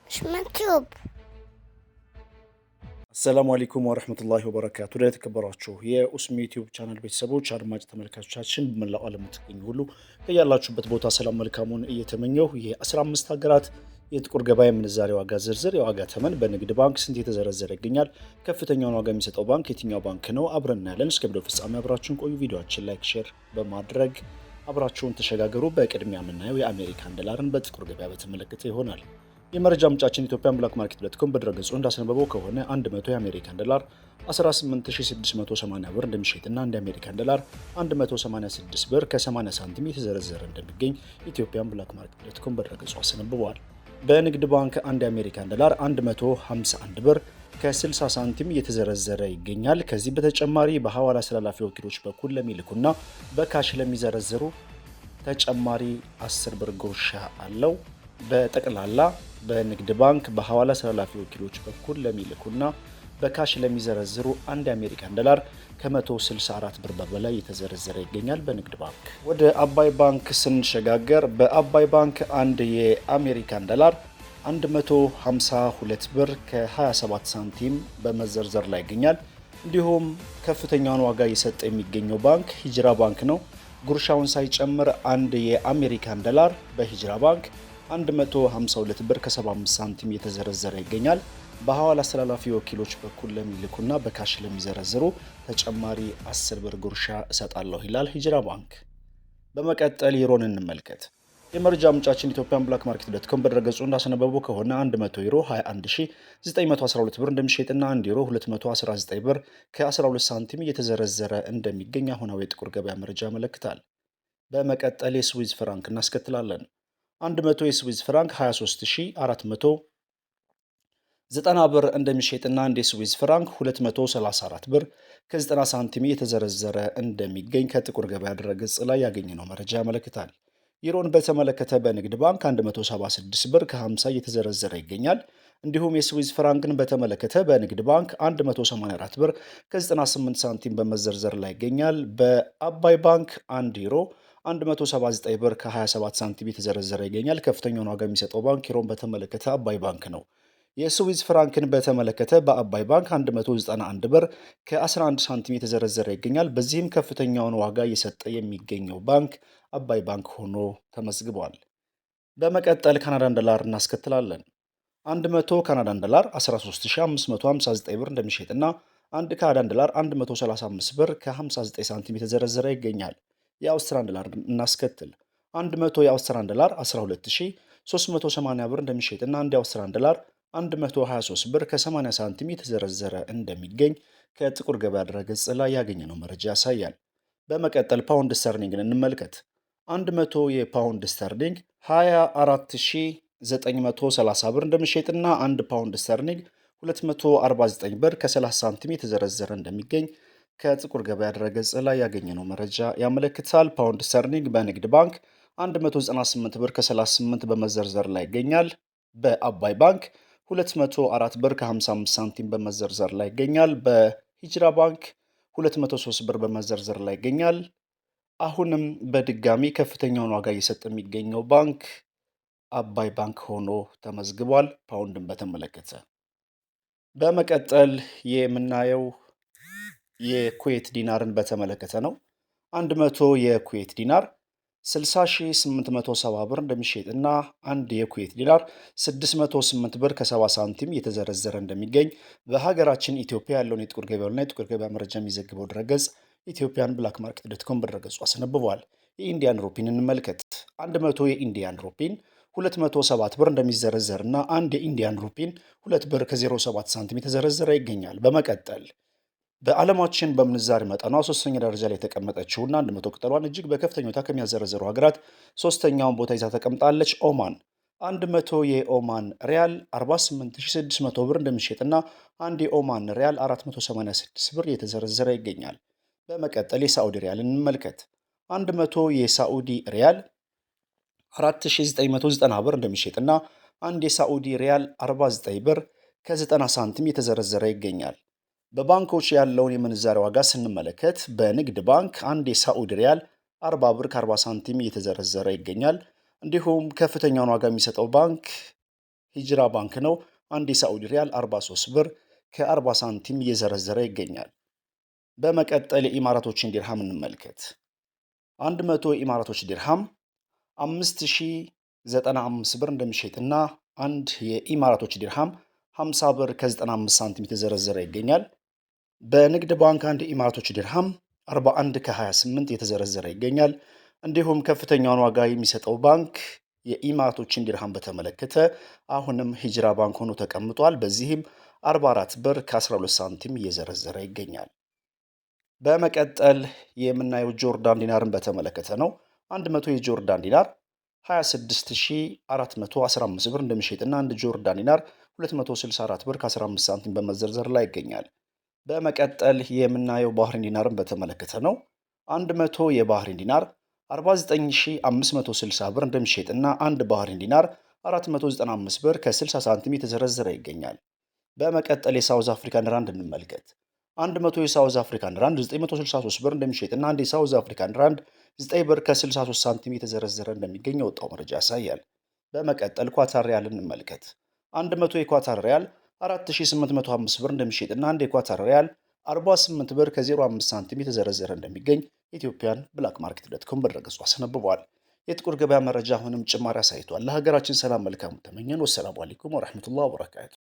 ኡስማን ቲዩብ። السلام عليكم ورحمة الله وبركاته። የተከበራችሁ የኡስሚ ዩቲዩብ ቻናል ቤተሰቦች፣ አድማጭ ተመልካቾቻችን፣ በመላው ዓለም የምትገኙ ሁሉ ከያላችሁበት ቦታ ሰላም መልካሙን እየተመኘሁ የ15 ሀገራት የጥቁር ገበያ የምንዛሬ ዋጋ ዝርዝር፣ የዋጋ ተመን በንግድ ባንክ ስንት የተዘረዘረ ይገኛል? ከፍተኛውን ዋጋ የሚሰጠው ባንክ የትኛው ባንክ ነው? አብረን እናያለን። እስከ ቪዲዮ ፍጻሜ አብራችሁን ቆዩ። ቪዲዮችን like፣ share በማድረግ አብራችሁን ተሸጋገሩ። በቅድሚያ የምናየው የአሜሪካን ዶላርን በጥቁር ገበያ በተመለከተ ይሆናል። የመረጃ ምንጫችን Ethiopian Black Market dot com በድረገጹ እንዳስነበበው ከሆነ 100 የአሜሪካን ዶላር 18,680 ብር እንደሚሸጥና አንድ የአሜሪካን ዶላር 186 ብር ከ80 ሳንቲም የተዘረዘረ እንደሚገኝ Ethiopian Black Market dot com በድረገጹ አስነብበዋል። በንግድ ባንክ አንድ የአሜሪካን ዶላር 151 ብር ከ60 ሳንቲም እየተዘረዘረ ይገኛል። ከዚህ በተጨማሪ በሐዋላ አስተላላፊ ወኪሎች በኩል ለሚልኩና በ cash ለሚዘረዝሩ ተጨማሪ 10 ብር ጉርሻ አለው። በጠቅላላ በንግድ ባንክ በሐዋላ አስተላላፊ ወኪሎች በኩል ለሚልኩና በ cash ለሚዘረዝሩ አንድ የአሜሪካን ዶላር ከ164 ብር በላይ የተዘረዘረ ይገኛል በንግድ ባንክ። ወደ አባይ ባንክ ስንሸጋገር በአባይ ባንክ አንድ የአሜሪካን ዶላር 152 ብር ከ27 ሳንቲም በመዘርዘር ላይ ይገኛል። እንዲሁም ከፍተኛውን ዋጋ እየሰጠ የሚገኘው ባንክ ሂጅራ ባንክ ነው። ጉርሻውን ሳይጨምር አንድ የአሜሪካን ዶላር በሂጅራ ባንክ 152 ብር ከ75 ሳንቲም እየተዘረዘረ ይገኛል። በሐዋላ አስተላላፊ ወኪሎች በኩል ለሚልኩና በ cash ለሚዘረዝሩ ተጨማሪ 10 ብር ጉርሻ እሰጣለሁ ይላል ሂጅራ ባንክ። በመቀጠል ዩሮን እንመልከት። የመረጃ ምንጫችን Ethiopian Black Market dot com በድረገጹ እንዳስነበበው ከሆነ 100 ዩሮ 21,912 ብር እንደሚሸጥና 1 ዩሮ 219 ብር ከ12 ሳንቲም እየተዘረዘረ እንደሚገኝ አሁናዊ የጥቁር ገበያ መረጃ ያመለክታል። በመቀጠል የስዊዝ ፍራንክ እናስከትላለን። 100 የስዊዝ ፍራንክ 23,490 ብር እንደሚሸጥና አንድ የስዊዝ ፍራንክ 234 ብር ከ90 ሳንቲም እየተዘረዘረ እንደሚገኝ ከጥቁር ገበያ ድረገጽ ላይ ያገኘነው መረጃ ያመለክታል። ዩሮን በተመለከተ በንግድ ባንክ 176 ብር ከ50 እየተዘረዘረ ይገኛል። እንዲሁም የስዊዝ ፍራንክን በተመለከተ በንግድ ባንክ 184 ብር ከ98 ሳንቲም በመዘርዘር ላይ ይገኛል። በአባይ ባንክ 1 ዩሮ 179 ብር ከ27 ሳንቲም የተዘረዘረ ይገኛል። ከፍተኛውን ዋጋ የሚሰጠው ባንክ ዩሮን በተመለከተ አባይ ባንክ ነው። የስዊዝ ፍራንክን በተመለከተ በአባይ ባንክ 191 ብር ከ11 ሳንቲም የተዘረዘረ ይገኛል። በዚህም ከፍተኛውን ዋጋ እየሰጠ የሚገኘው ባንክ አባይ ባንክ ሆኖ ተመዝግቧል። በመቀጠል ካናዳን ዶላር እናስከትላለን። 100 ካናዳን ዶላር 13,559 ብር እንደሚሸጥና አንድ ካናዳን ዶላር 135 ብር ከ59 ሳንቲም የተዘረዘረ ይገኛል። የአውስትራሊያን ዶላር እናስከትል። 100 የአውስትራሊያን ዶላር 12,380 ብር እንደሚሸጥና አንድ የአውስትራሊያን ዶላር 123 ብር ከ80 ሳንቲም የተዘረዘረ እንደሚገኝ ከጥቁር ገበያ ድረገጽ ላይ ያገኘነው መረጃ ያሳያል። በመቀጠል ፓውንድ ስተርሊንግን እንመልከት። 100 የፓውንድ ስተርሊንግ 24,930 ብር እንደሚሸጥና አንድ ፓውንድ ስተርሊንግ 249 ብር ከ30 ሳንቲም የተዘረዘረ እንደሚገኝ ከጥቁር ገበያ ድረገጽ ላይ ያገኘነው መረጃ ያመለክታል። ፓውንድ ስተርሊንግ በንግድ ባንክ 198 ብር ከ38 በመዘርዘር ላይ ይገኛል። በአባይ ባንክ 204 ብር ከ55 ሳንቲም በመዘርዘር ላይ ይገኛል። በሂጅራ ባንክ 203 ብር በመዘርዘር ላይ ይገኛል። አሁንም በድጋሚ ከፍተኛውን ዋጋ እየሰጠ የሚገኘው ባንክ አባይ ባንክ ሆኖ ተመዝግቧል። ፓውንድን በተመለከተ በመቀጠል የምናየው የኩዌት ዲናርን በተመለከተ ነው። 100 የኩዌት ዲናር 60,870 ብር እንደሚሸጥ እና አንድ የኩዌት ዲናር 608 ብር ከ70 ሳንቲም እየተዘረዘረ እንደሚገኝ በሀገራችን ኢትዮጵያ ያለውን የጥቁር ገበያና የጥቁር ገበያ መረጃ የሚዘግበው ድረገጽ Ethiopian Black Market dot com በድረገጹ አስነብቧል። የ Indian ሩፒን እንመልከት። 100 የ Indian ሩፒን 207 ብር እንደሚዘረዘር እና አንድ የ Indian ሩፒን 2 ብር ከ07 ሳንቲም የተዘረዘረ ይገኛል። በመቀጠል በዓለማችን በምንዛሪ መጠኗ ሶስተኛ ደረጃ ላይ የተቀመጠችውና 100 ቅጠሏን እጅግ በከፍተኛ ሁኔታ ከሚያዘረዝሩ ሀገራት ሶስተኛውን ቦታ ይዛ ተቀምጣለች። ኦማን። 100 የኦማን ሪያል 48,600 ብር እንደሚሸጥና አንድ የኦማን ሪያል 486 ብር እየተዘረዘረ ይገኛል። በመቀጠል የሳዑዲ ሪያል እንመልከት። 100 የሳዑዲ ሪያል 4990 ብር እንደሚሸጥና አንድ የሳዑዲ ሪያል 49 ብር ከ90 ሳንቲም የተዘረዘረ ይገኛል። በባንኮች ያለውን የምንዛሬ ዋጋ ስንመለከት በንግድ ባንክ አንድ የሳዑዲ ሪያል 40 ብር ከ40 ሳንቲም እየተዘረዘረ ይገኛል። እንዲሁም ከፍተኛውን ዋጋ የሚሰጠው ባንክ ሂጅራ ባንክ ነው። አንድ የሳዑዲ ሪያል 43 ብር ከ40 ሳንቲም እየዘረዘረ ይገኛል። በመቀጠል የኢማራቶችን ዲርሃም እንመልከት። 100 የኢማራቶች ዲርሃም 5095 ብር እንደሚሸጥና አንድ የኢማራቶች ዲርሃም 50 ብር ከ95 ሳንቲም የተዘረዘረ ይገኛል። በንግድ ባንክ አንድ የኢማራቶች ዲርሃም 41 ከ28 የተዘረዘረ ይገኛል። እንዲሁም ከፍተኛውን ዋጋ የሚሰጠው ባንክ የኢማራቶችን ዲርሃም በተመለከተ አሁንም ሂጅራ ባንክ ሆኖ ተቀምጧል። በዚህም 44 ብር ከ12 ሳንቲም እየዘረዘረ ይገኛል። በመቀጠል የምናየው ጆርዳን ዲናርን በተመለከተ ነው። 100 የጆርዳን ዲናር 26415 ብር እንደሚሸጥና አንድ ጆርዳን ዲናር 264 ብር ከ15 ሳንቲም በመዘርዘር ላይ ይገኛል። በመቀጠል የምናየው ባህሪን ዲናርን በተመለከተ ነው። 100 የባህሪን ዲናር 49560 ብር እንደሚሸጥና አንድ ባህሪን ዲናር 495 ብር ከ60 ሳንቲም የተዘረዘረ ይገኛል። በመቀጠል የ South African ራንድ እንመልከት። 100 የ South African ራንድ 963 ብር እንደሚሸጥና አንድ የ South African ራንድ 9 ብር ከ63 ሳንቲም የተዘረዘረ እንደሚገኝ የወጣው መረጃ ያሳያል። በመቀጠል ኳታር ሪያል እንመልከት። 100 የኳታር ሪያል 4805 ብር እንደሚሸጥና አንድ የኳታር ሪያል 48 ብር ከ05 ሳንቲም የተዘረዘረ እንደሚገኝ Ethiopian Black Market dot com በድረገጹ አስነብቧል። የጥቁር ገበያ መረጃ አሁንም ጭማሪ አሳይቷል። ለሀገራችን ሰላም መልካሙ ተመኘን። والسلام عليكم ورحمة الله وبركاته።